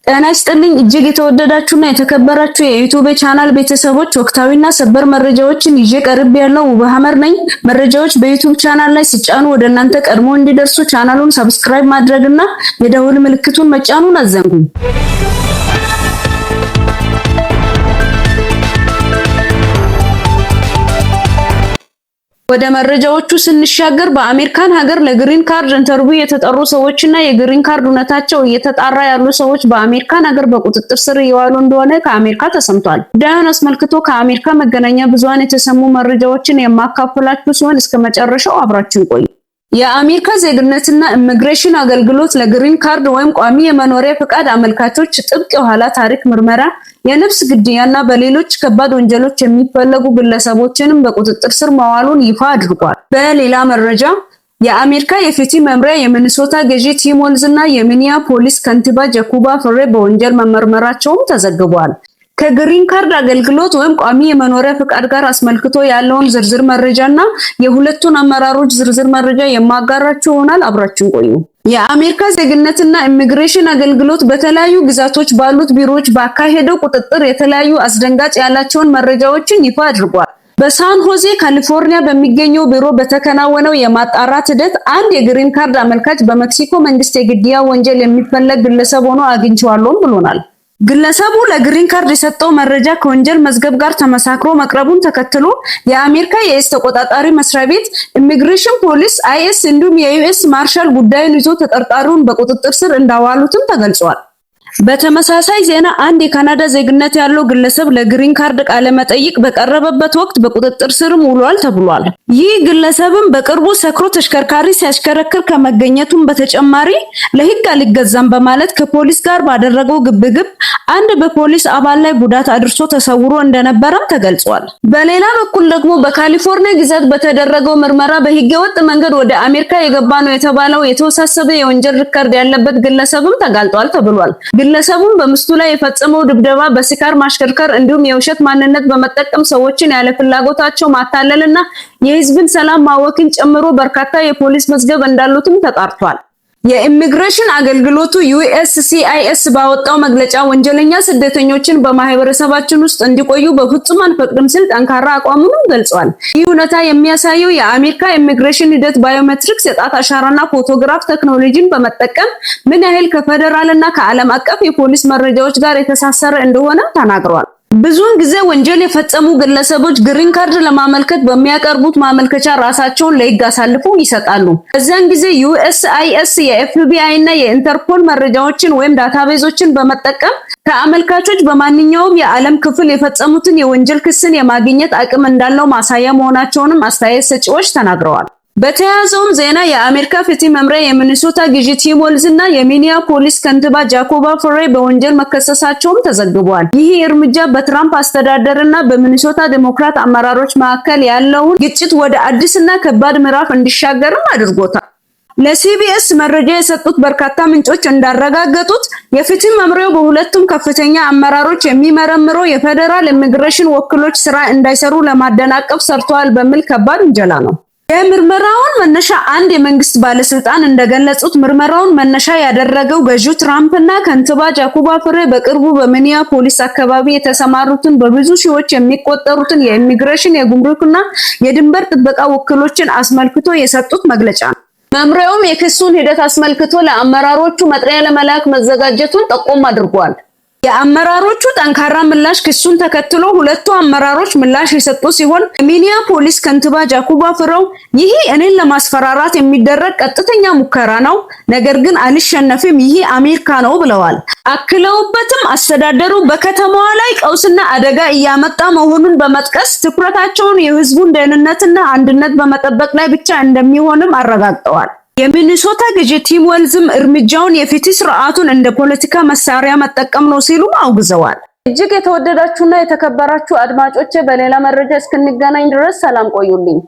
ጤና ይስጥልኝ እጅግ የተወደዳችሁና የተከበራችሁ የ YouTube ቻናል ቤተሰቦች፣ ወቅታዊና ሰበር መረጃዎችን ይዤ ቀርቤያለሁ ውብሀመር ነኝ። መረጃዎች በ YouTube ቻናል ላይ ሲጫኑ ወደ እናንተ ቀድሞ እንዲደርሱ ቻናሉን subscribe ማድረግና የደውል ምልክቱን መጫኑን አትዘንጉ። ወደ መረጃዎቹ ስንሻገር በአሜሪካን ሀገር ለ green card interview የተጠሩ ሰዎችና የ green card እውነታቸው እየተጣራ ያሉ ሰዎች በአሜሪካን ሀገር በቁጥጥር ስር እየዋሉ እንደሆነ ከአሜሪካ ተሰምቷል። ጉዳዩን አስመልክቶ ከአሜሪካ መገናኛ ብዙሃን የተሰሙ መረጃዎችን የማካፍላችሁ ሲሆን እስከ መጨረሻው አብራችሁን ቆዩ። የአሜሪካ ዜግነትና ኢሚግሬሽን አገልግሎት ለ green card ወይም ቋሚ የመኖሪያ ፈቃድ አመልካቾች ጥብቅ የኋላ ታሪክ ምርመራ፣ የነፍስ ግድያና በሌሎች ከባድ ወንጀሎች የሚፈለጉ ግለሰቦችንም በቁጥጥር ስር ማዋሉን ይፋ አድርጓል። በሌላ መረጃ የአሜሪካ የፍትህ መምሪያ የሚኒሶታ ገዢ ቲም ዋልዝ እና የሚኒያፖሊስ ከንቲባ ጃኮብ ፍሬ በወንጀል መመርመራቸውም ተዘግቧል። ከ green card አገልግሎት ወይም ቋሚ የመኖሪያ ፈቃድ ጋር አስመልክቶ ያለውን ዝርዝር መረጃና የሁለቱን አመራሮች ዝርዝር መረጃ የማጋራችሁ ይሆናል። አብራችሁን ቆዩ። የአሜሪካ ዜግነትና ኢሚግሬሽን አገልግሎት በተለያዩ ግዛቶች ባሉት ቢሮዎች ባካሄደው ቁጥጥር የተለያዩ አስደንጋጭ ያላቸውን መረጃዎችን ይፋ አድርጓል። በሳን ሆዜ ካሊፎርኒያ በሚገኘው ቢሮ በተከናወነው የማጣራት ሂደት አንድ የ green card አመልካች በሜክሲኮ መንግስት የግድያ ወንጀል የሚፈለግ ግለሰብ ሆኖ አግኝቼዋለሁም ብሎናል። ግለሰቡ ለ green card የሰጠው መረጃ ከወንጀል መዝገብ ጋር ተመሳክሮ መቅረቡን ተከትሎ የአሜሪካ የ ICE ተቆጣጣሪ መስሪያ ቤት፣ ኢሚግሬሽን ፖሊስ ICE እንዲሁም የ US Marshal ጉዳዩን ይዞ ተጠርጣሪውን በቁጥጥር ስር እንዳዋሉትም ተገልጿል። በተመሳሳይ ዜና አንድ የካናዳ ዜግነት ያለው ግለሰብ ለ green card ቃለ መጠይቅ በቀረበበት ወቅት በቁጥጥር ስርም ውሏል ተብሏል። ይህ ግለሰብም በቅርቡ ሰክሮ ተሽከርካሪ ሲያሽከረክር ከመገኘቱም በተጨማሪ ለሕግ አልገዛም በማለት ከፖሊስ ጋር ባደረገው ግብግብ አንድ በፖሊስ አባል ላይ ጉዳት አድርሶ ተሰውሮ እንደነበረም ተገልጿል። በሌላ በኩል ደግሞ በካሊፎርኒያ ግዛት በተደረገው ምርመራ በህገወጥ መንገድ ወደ አሜሪካ የገባ ነው የተባለው የተወሳሰበ የወንጀል record ያለበት ግለሰብም ተጋልጧል ተብሏል። ግለሰቡም በሚስቱ ላይ የፈጸመው ድብደባ፣ በስካር ማሽከርከር እንዲሁም የውሸት ማንነት በመጠቀም ሰዎችን ያለ ፍላጎታቸው ማታለልና የህዝብን ሰላም ማወክን ጨምሮ በርካታ የፖሊስ መዝገብ እንዳሉትም ተጣርቷል። የኢሚግሬሽን አገልግሎቱ USCIS ባወጣው መግለጫ ወንጀለኛ ስደተኞችን በማህበረሰባችን ውስጥ እንዲቆዩ በፍጹም አንፈቅድም ሲል ጠንካራ አቋሙንም ገልጿል። ይህ እውነታ የሚያሳየው የአሜሪካ ኢሚግሬሽን ሂደት biometrics፣ የጣት አሻራና ፎቶግራፍ ቴክኖሎጂን በመጠቀም ምን ያህል ከፌደራል እና ከዓለም አቀፍ የፖሊስ መረጃዎች ጋር የተሳሰረ እንደሆነ ተናግሯል። ብዙውን ጊዜ ወንጀል የፈጸሙ ግለሰቦች green card ለማመልከት በሚያቀርቡት ማመልከቻ ራሳቸውን ለሕግ አሳልፈው ይሰጣሉ። በዚያን ጊዜ USCIS የ FBI እና የኢንተርፖል መረጃዎችን ወይም database ኦችን በመጠቀም ከአመልካቾች በማንኛውም የዓለም ክፍል የፈጸሙትን የወንጀል ክስን የማግኘት አቅም እንዳለው ማሳያ መሆናቸውንም አስተያየት ሰጪዎች ተናግረዋል። በተያያዘውም ዜና የአሜሪካ ፍትህ መምሪያ የሚኒሶታ ገዢ ቲም ዋልዝ እና የሚኒያፖሊስ ከንቲባ ጃኮብ ፍሬ በወንጀል መከሰሳቸውም ተዘግቧል። ይህ እርምጃ በትራምፕ አስተዳደር እና በሚኒሶታ ዴሞክራት አመራሮች መካከል ያለውን ግጭት ወደ አዲስና ከባድ ምዕራፍ እንዲሻገርም አድርጎታል። ለ CBS መረጃ የሰጡት በርካታ ምንጮች እንዳረጋገጡት የፍትህ መምሪያው በሁለቱም ከፍተኛ አመራሮች የሚመረምረው የፌዴራል ኢሚግሬሽን ወኪሎች ስራ እንዳይሰሩ ለማደናቀፍ ሰርተዋል በሚል ከባድ ውንጀላ ነው። የምርመራውን መነሻ አንድ የመንግስት ባለስልጣን እንደገለጹት ምርመራውን መነሻ ያደረገው ገዢው ትራምፕ እና ከንቲባ ጃኮብ ፍሬ በቅርቡ በሚኒያፖሊስ አካባቢ የተሰማሩትን በብዙ ሺዎች የሚቆጠሩትን የኢሚግሬሽን፣ የጉምሩክና የድንበር ጥበቃ ወኪሎችን አስመልክቶ የሰጡት መግለጫ ነው። መምሪያውም የክሱን ሂደት አስመልክቶ ለአመራሮቹ መጥሪያ ለመላክ መዘጋጀቱን ጠቆም አድርጓል። የአመራሮቹ ጠንካራ ምላሽ ክሱን ተከትሎ ሁለቱ አመራሮች ምላሽ የሰጡ ሲሆን የሚኒያፖሊስ ከንቲባ ጃኮብ ፍሬው ይህ እኔን ለማስፈራራት የሚደረግ ቀጥተኛ ሙከራ ነው፣ ነገር ግን አልሸነፍም፣ ይህ አሜሪካ ነው ብለዋል። አክለውበትም አስተዳደሩ በከተማዋ ላይ ቀውስና አደጋ እያመጣ መሆኑን በመጥቀስ ትኩረታቸውን የህዝቡን ደህንነትና አንድነት በመጠበቅ ላይ ብቻ እንደሚሆንም አረጋግጠዋል። የሚኒሶታ ገዢ ቲም ዋልዝም እርምጃውን የፍትህ ስርዓቱን እንደ ፖለቲካ መሳሪያ መጠቀም ነው ሲሉ አውግዘዋል። እጅግ የተወደዳችሁና የተከበራችሁ አድማጮቼ በሌላ መረጃ እስክንገናኝ ድረስ ሰላም ቆዩልኝ።